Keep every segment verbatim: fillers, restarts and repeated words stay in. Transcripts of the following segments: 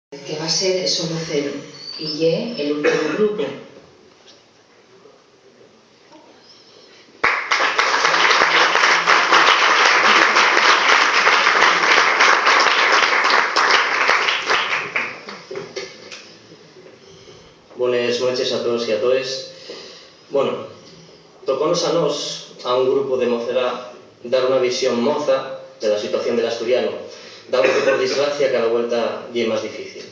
que va ser esi voceru, y ye el últimu grupu. Bones nueches a toos y a toes. Bueno, tocónos a nós, a un grupu de mocedá, dar una visión moza de la situación del asturianu, dao que, por desgracia, cada vuelta ye más difícil.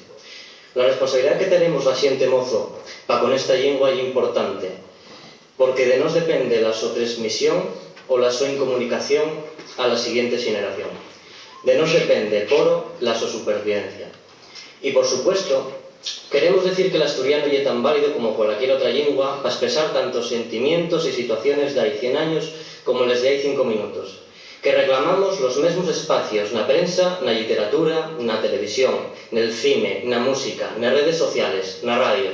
La responsabilidá que tenemos la xente mozo pa con esta llingua ye importante, porque de nós depende la so tresmisión o la so incomunicación a la siguiente xeneración. De nós depende, poro, la so supervivencia. Y, por supuesto, queremos decir que l'asturianu ye tan válido como cualquier otra llingua pa espresar tantos sentimientos y situaciones d'hai cien años como les d'hai cinco minutos, que reclamamos los mesmos espacios na prensa, na lliteratura, na televisión, nel cine, na música, nes redes sociales, na radio.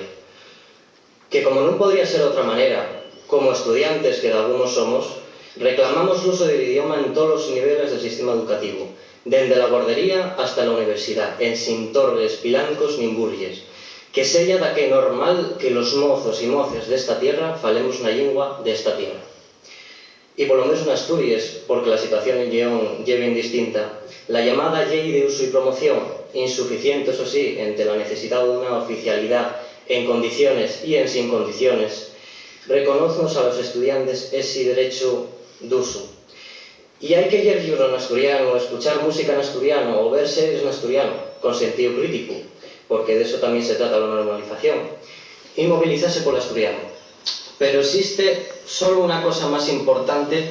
Que, como nun podría ser d'otra manera, como estudiantes que dalgunos somos, reclamamos l'uso del idioma en tolos niveles del sistema educativu, dende la guardería hasta la universidá, ensin torres, pilancos nin burlles. Que seya daqué normal que los mozos y moces d'esta tierra falemos na llingua d'esta tierra. Y polo menos n'Asturies, porque la situación en Lleón ye bien distinta, la llamada Llei d'Usu y Promoción, insuficiente, eso sí, ente la necesidá d'una oficialidá en condiciones y ensin condiciones, reconoznos a los estudiantes esi derechu d'usu. Y hai que ller llibros n'asturianu, escuchar música n'asturianu o ver series n'asturianu, con sentíu críticu, porque d'eso tamién se trata la normalización, y movilizase pol asturianu. Pero existe solo una cosa más importante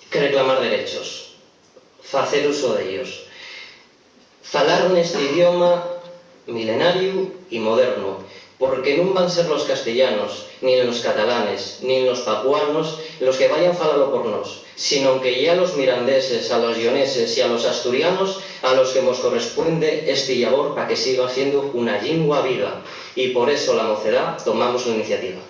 que reclamar derechos: facer uso d'ellos. Falar nesti idioma milenariu y modernu, porque nun van ser los castellanos, nin los catalanes, nin los papuanos los que vayan falalo por nós, sinón que yá los mirandeses, a los lleoneses y a los asturianos a los que mos correspuende esti llabor pa que siga siendo una llingua viva, y por eso la mocedá tomamos la iniciativa.